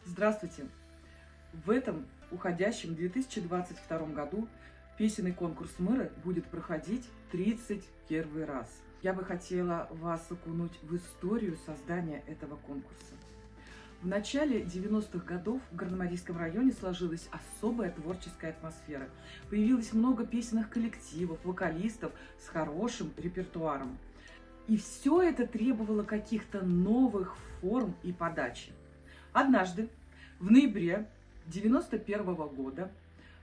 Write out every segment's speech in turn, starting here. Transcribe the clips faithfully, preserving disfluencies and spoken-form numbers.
Здравствуйте! В этом уходящем две тысячи двадцать втором году песенный конкурс «Мыры» будет проходить тридцать первый раз. Я бы хотела вас окунуть в историю создания этого конкурса. В начале девяностых годов в Горномарийском районе сложилась особая творческая атмосфера. Появилось много песенных коллективов, вокалистов с хорошим репертуаром. И всё это требовало каких-то новых форм и подачи. Однажды, в ноябре девяносто первого года,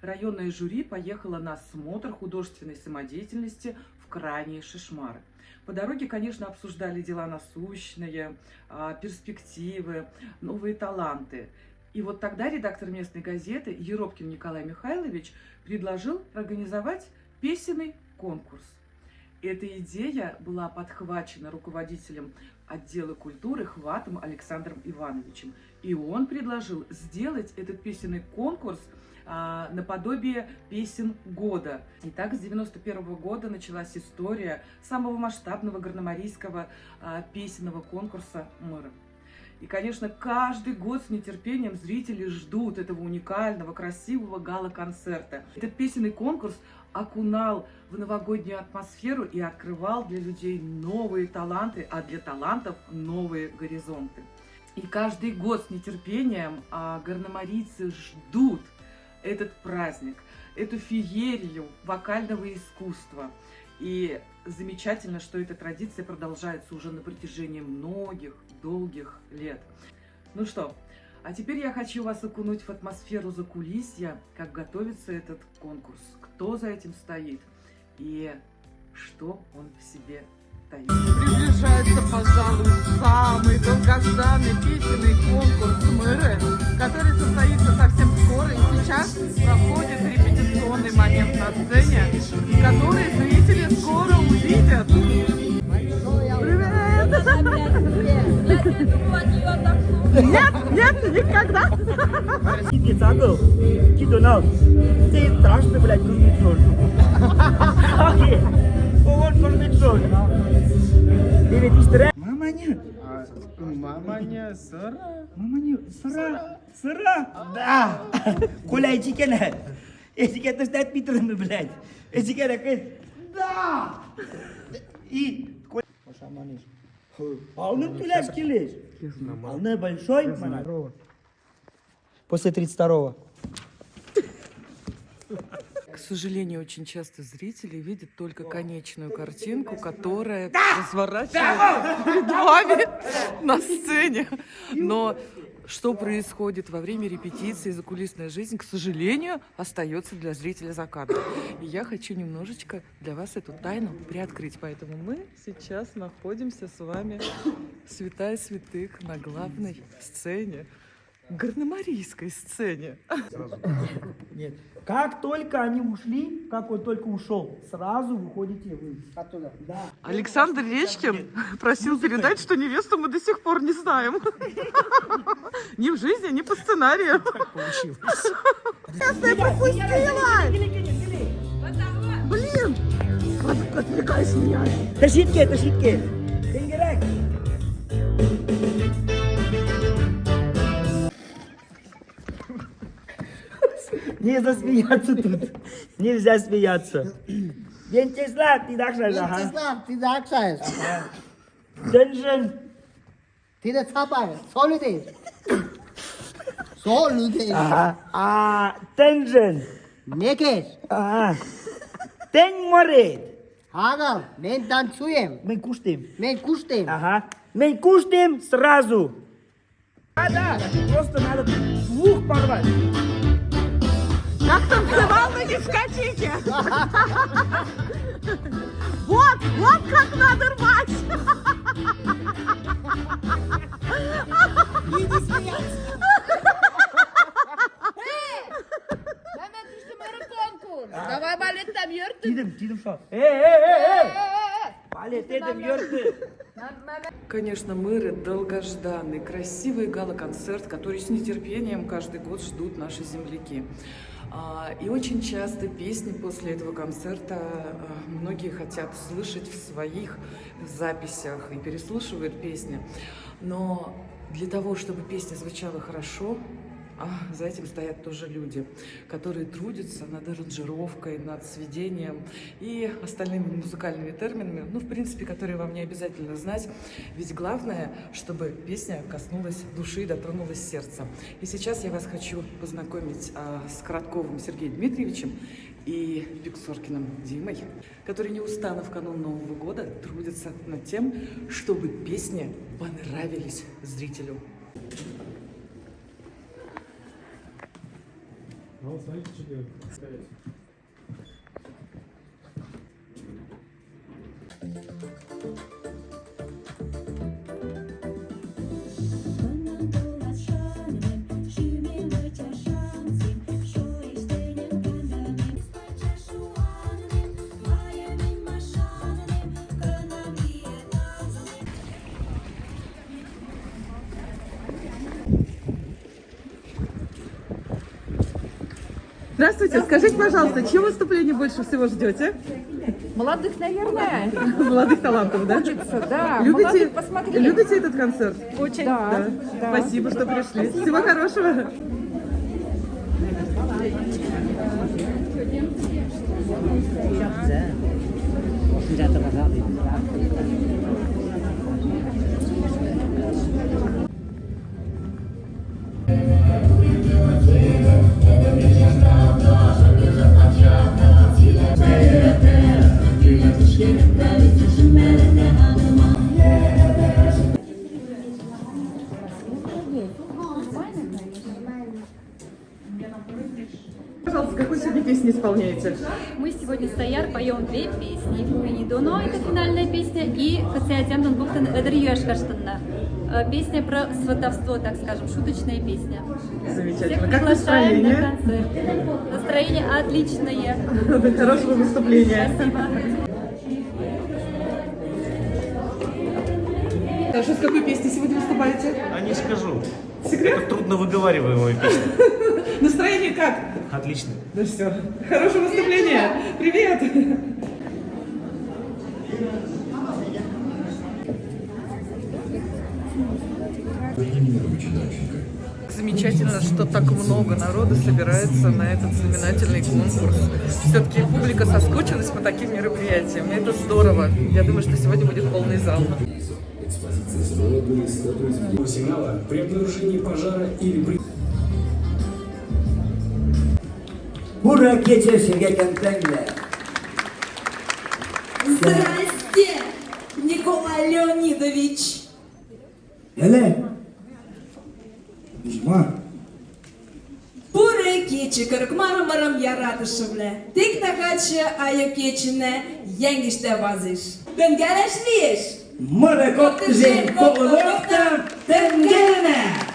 районное жюри поехало на смотр художественной самодеятельности в крайние Шишмары. По дороге, конечно, обсуждали дела насущные, а, перспективы, новые таланты. И вот тогда редактор местной газеты Еропкин Николай Михайлович предложил организовать песенный конкурс. Эта идея была подхвачена руководителем отдела культуры Хватом Александром Ивановичем. И он предложил сделать этот песенный конкурс, а, наподобие песен года. И так с девяносто первого года началась история самого масштабного горномарийского, а, песенного конкурса «Мыры». И, конечно, каждый год с нетерпением зрители ждут этого уникального, красивого гала-концерта. Этот песенный конкурс окунал в новогоднюю атмосферу и открывал для людей новые таланты, а для талантов новые горизонты. И каждый год с нетерпением, а, горномарийцы ждут этот праздник, эту феерию вокального искусства. И замечательно, что эта традиция продолжается уже на протяжении многих долгих лет. Ну что, а теперь я хочу вас окунуть в атмосферу закулисья, как готовится этот конкурс, кто за этим стоит и что он в себе таит. Приближается, пожалуй, самый долгожданный песенный конкурс «Мыры», который состоится совсем скоро. И сейчас проходит репетиционный момент на сцене, который зрители скоро увидят. Привет! Нет, нет, никогда! Кидец агыл, кидонал. Ты страшный, блядь, кузнецов. Окей. Он кузнецов. Ты ведь не стра- Мама не. А, мама не сыра. Мама не сыра. Сыра? Да. Коля, иди ке на. Иди ке, ты стать Питером, блядь. Иди ке на, кы-, да. И Коля. Алны тюляш келеш. Алны большой, мана. После тридцать второго. К сожалению, очень часто зрители видят только конечную картинку, которая разворачивается перед вами на сцене. Но что происходит во время репетиции, закулисная жизнь, к сожалению, остается для зрителя за кадром. И я хочу немножечко для вас эту тайну приоткрыть. Поэтому мы сейчас находимся с вами, святая святых, на главной сцене. Горномарийской сцене. Нет. Как только они ушли, как он только ушёл, сразу выходите вы. Оттуда? Да. Александр Речкин просил передать, что невесту мы до сих пор не знаем. Ни в жизни, ни по сценарию. Получилось. Я тебя пропустила! Блин! От-, отвлекайся меня! Тащи ке, тащи ке! Не засмеяться тут. Нельзя смеяться. Вячеслав, ты так же, ага. Вячеслав, ты так же. Ага. Тэнжен. Тидэ цапай, со лӱдеш. Со лӱдеш. Ага. А, тэнжен. Некеш. Ага. Тэнь морет. Агал, мен танцуем. Мен куштем. Мен куштем. Ага. Мен куштем сразу. Да, да, просто надо слух порвать. Как танцевал на дискотеке. Вот, вот как надо рвать. И не смеяться. Э, давай, ты что, мэр конкурс. Давай, балет там, ёрты. Тидым, тидым, что? Э, э, э, э. Балет, тидым, ёрты. Конечно, «Мыры» — долгожданный, красивый гала-концерт, который с нетерпением каждый год ждут наши земляки. А, и очень часто песни после этого концерта, а, многие хотят слышать в своих записях и переслушивают песни. Но Для того, чтобы песня звучала хорошо, а за этим стоят тоже люди, которые трудятся над аранжировкой, над сведением и остальными музыкальными терминами, ну, в принципе, которые вам не обязательно знать, ведь главное, чтобы песня коснулась души и дотронулась сердца. И сейчас я вас хочу познакомить, а, с Коротковым Сергеем Дмитриевичем и Пиксоркиным Димой, которые неустанно в канун Нового года трудятся над тем, чтобы песни понравились зрителю. Здравствуйте. Скажите, пожалуйста, чьё выступление больше всего ждёте? Молодых, наверное. Молодых талантов, да? Хочется, да. Любите, молодых посмотреть. Любите этот концерт? Очень. Да. Да. Да. Спасибо, что пришли. Спасибо. Всего хорошего. Пожалуйста, какую сегодня песню исполняете? Мы сегодня с Саяр поём две песни. «Куинь и доно» — это финальная песня, и «Кыце адям дон Бог тэн ӧдыр юаш каштынна». Э, песня про сватовство, так скажем, шуточная песня. Замечательно. Всех приглашаем на концерт. Как настроение? Настроение отличное. Хорошего выступления. Спасибо. Хорошо, с какой песней сегодня выступаете? А не скажу. Секрет? Это трудно выговариваемая песня. Настроение как? Отлично. Ну всё. Хорошего выступления. Привет. Замечательно, что так много народу собирается на этот знаменательный конкурс. Всё-таки публика соскучилась по таким мероприятиям. Это здорово. Я думаю, что сегодня будет полный зал. Экспозиция с бородами, статуи, видеосигнала при обнаружении пожара или при... Пуры кечы, Сергей Кантенле. Здрасте, Николай Леонидович. Эле. Ма. Пуры кечы, Кырык Мары мырым яратышывлэ. Тек тахачы айо кечынэ йӧнгыштэ вазыш. Тэнгэляш лиэш! Мыры Коктыжим коклы локтам тэнгэленэ!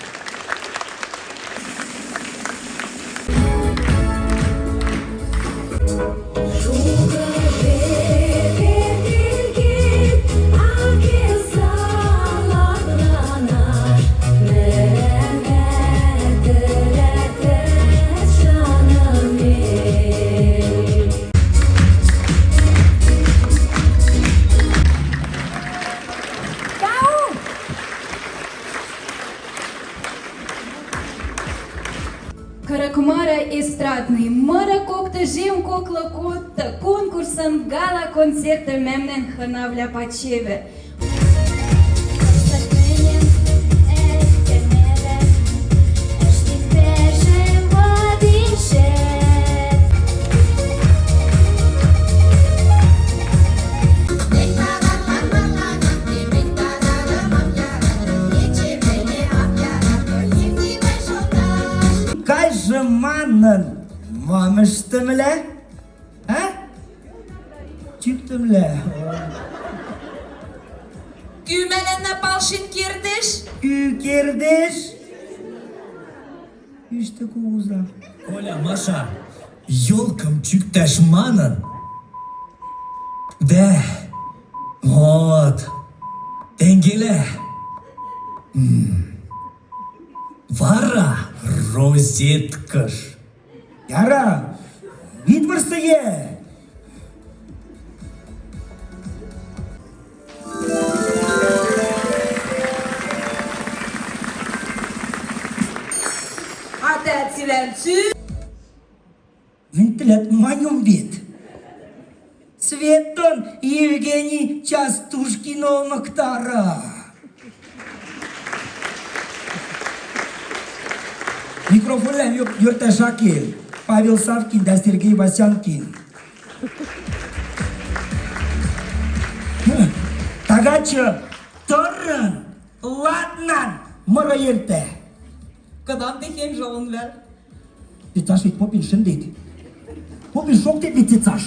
Кырык Мары эстрадный «Мыры Коктыжим коклы куд» конкурсын гала-концертын мемнан хынавлля пачевы. Кайжы манын мамыштымлы, а? Чӱктымлы. Кӱ меланна палшин кердеш? Кӱ кердеш? Ӱштӧ кугуза. Коля, Маша, ёлкам чӱкташ манын. Да. Вот. Тенгелӧ. М. Вара розеткыш. Яра, вит вырсыйӧ. А тӧцилӧн цӱ... Мин тӧлӧт маньым вет. Свет дон Евгений Частушкин олмыктара. Микрофонлам йӧ-, йӧртӧ шаке Павел Савкин да Сергей Васянкин. Тагачы тӧрын ладнан мыры йӧртӧ. Кыдам техень жӧ он вӧл. Цецаш ведь попен шындет. Попен шоктет ведь цецаш.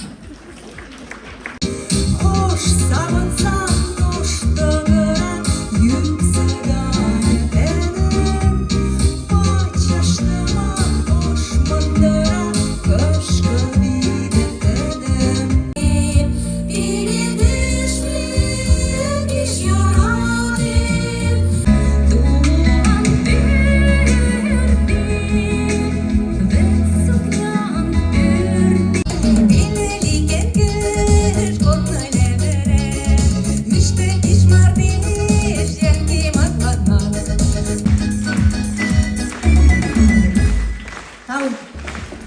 Тау.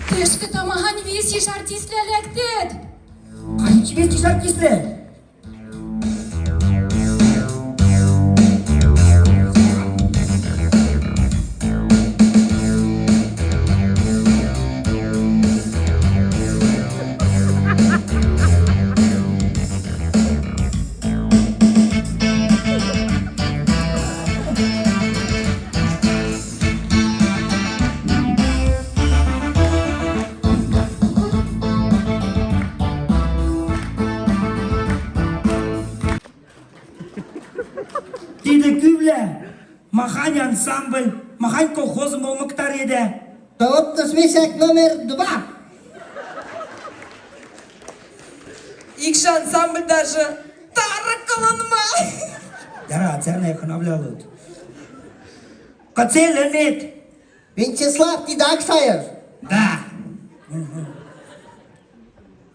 Тышкы тамахань весйиш артистлы лэктыт. Кайык весйиш артистлы. Тидэ кывлэ, махань ансамбль, махань колхозым олмыктаредэ? Товарищ Мишек номер два. Икши ансамбль даже тарыкылын ма. Дара, цернай хынавлялыт. Кыцелы мед? Вячеслав, тидэ Акшаев? Да. Мгм.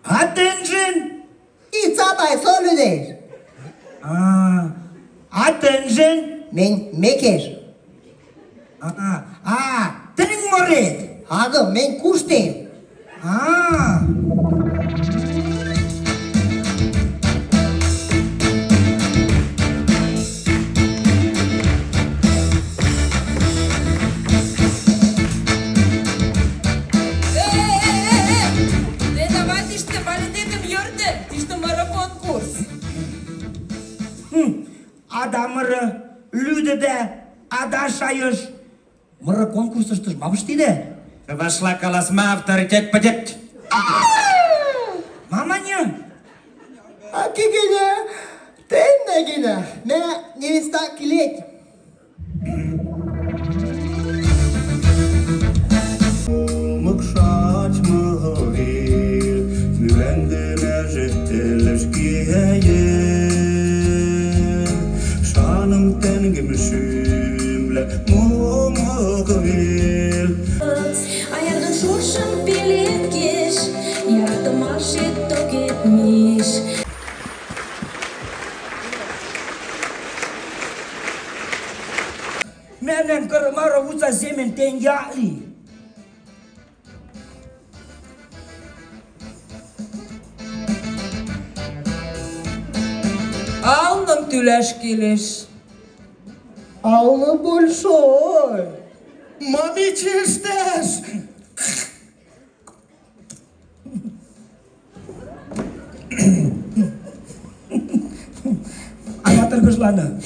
А тэнжын? И цатай солюдеш. А, а тэнжын? Мень Мекеш. А, а, тэнь морет? Ага, мень Куштен. А. Э, э, э, э! Тӧда, ватьышты, валидетым йӧртӧ, тиштӧ мыры конкурс. Хм, ада мыры, лӱдӧдӧ, ада шайышт. Мыры конкурсыштыш ма вуштидӧ? Вашла калас, ма авторитет пыдет. Маманьы? А кигиньы, тэннэ гинэ, мэ невеста килет. Мыкшач мыгыр вил, мӱлэндэ нӧжет тэлэш киэйэ. Шаным тэнгэм шӱмлэ, Аярдын шуршым пелен кеш, яратымаш токет миш. Мемнан кырымары вуца семен тенья и. Алным тӱлаш келеш. Алным большой. Мам ичештеш. Ана тыргыжланы.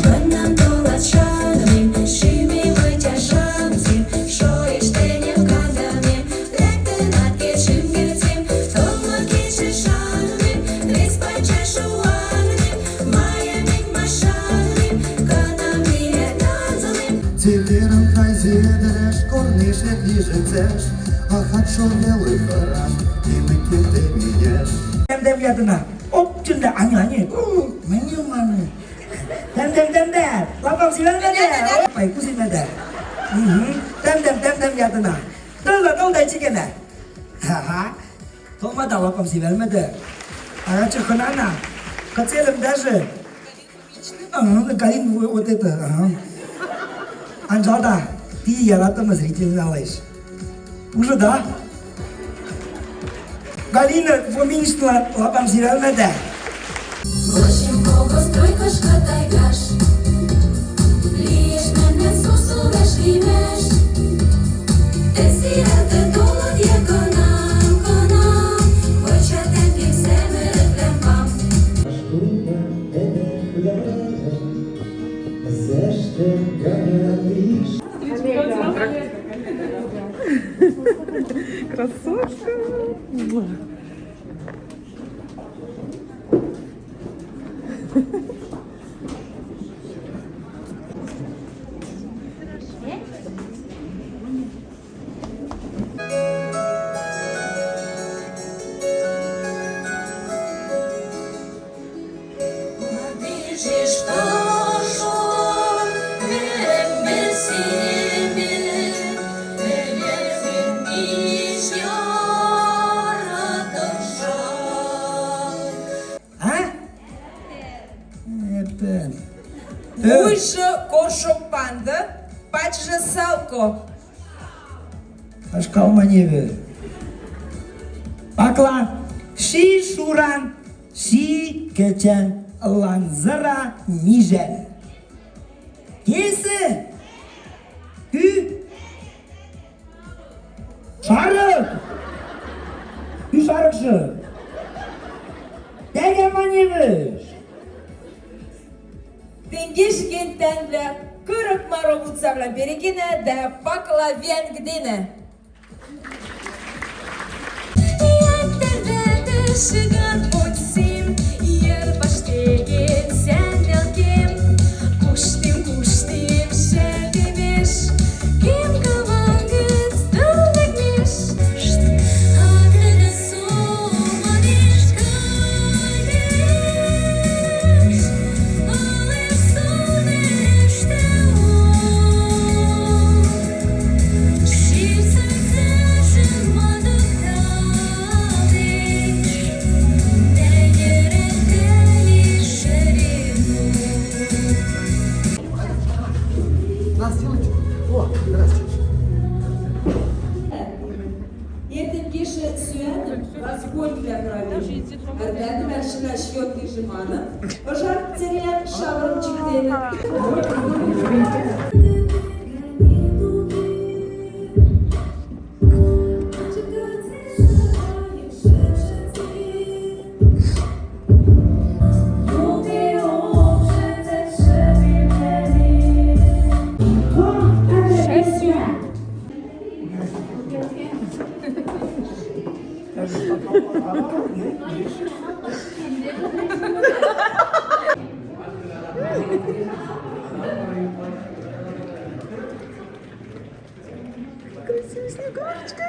Кынам толат шанымем, шӱмем вӧтя шамсем, шоэш тенем кандымем, лэктынат кет шӱм гӧртем, тома кечеш шанымем, вес пачаш шуанымем, майымем, машанымем, кынам лиэт анзылем. Цеверын кайзы эдереш, корнешет лижыцеш, ахат шо велы хыраш, и мыке тэминеш. Тэмдем ядына. Оп, чында, ани, ани. Мени маны. Тэмдем, тэмдем. Лапам сивелмедэ. Пай, кузимедэ. Мгм. Тэмдем, тэмдем ядына. Тылда, тылда чикенэ. Ага. Томада лапам сивелмедэ. Ага, чеканана. Кыцелым даже. Ага, Галин, вот это, ага. Анжалда, ти яратымы зрительлан ылеш. Уже да? Галина Фоминичналан лапам сиралмада. Вочим кого стройкышкы тайгаш. Лиэш мемнан сусу важ лимеш. Тӧсиралтыт толыт якынам, кынам. Воча тенге сэмырык лямпам. Красотка. А? Эпен. Вуйжы коршо панды, пачжы салко. Ышкал маневр. Пакла. Ши шуран, ши кечен, ланзыра мижен. Кесэ? Кӱ? Шарык! Кӱ шарыкшы? Тагам маневр! Тенгежген тенгле кырык маро вуцавлам перегенэ да пакла венгденэ. Настя, о, здрасте. Эртен кешӧ сӱанын вазгольвлӧ правил. Ӧрдӧм варшинас йӧтышӧ маны. Ожар церя шаврын чиктенӧ. Красивая Снегурочка!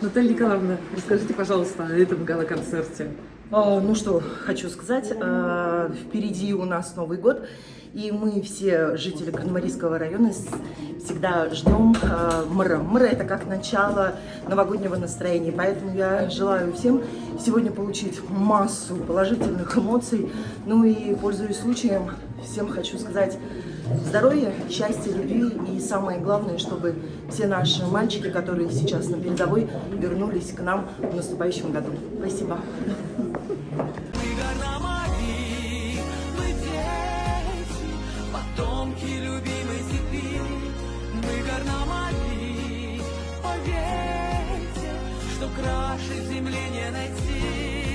Наталья Николаевна, расскажите, пожалуйста, о этом гала-концерте. А, ну что хочу сказать, а, впереди у нас Новый год, и мы все, жители Горномарийского района, с-, всегда ждём, а, мыры. Мыры — это как начало новогоднего настроения, поэтому я желаю всем сегодня получить массу положительных эмоций. Ну и, пользуясь случаем, всем хочу сказать здоровья, счастья, любви и, самое главное, чтобы все наши мальчики, которые сейчас на передовой, вернулись к нам в наступающем году. Спасибо. Мы горномарийцы, мы дети, потомки любимой земли. Мы горномарийцы, поверьте, что краше земли не найти.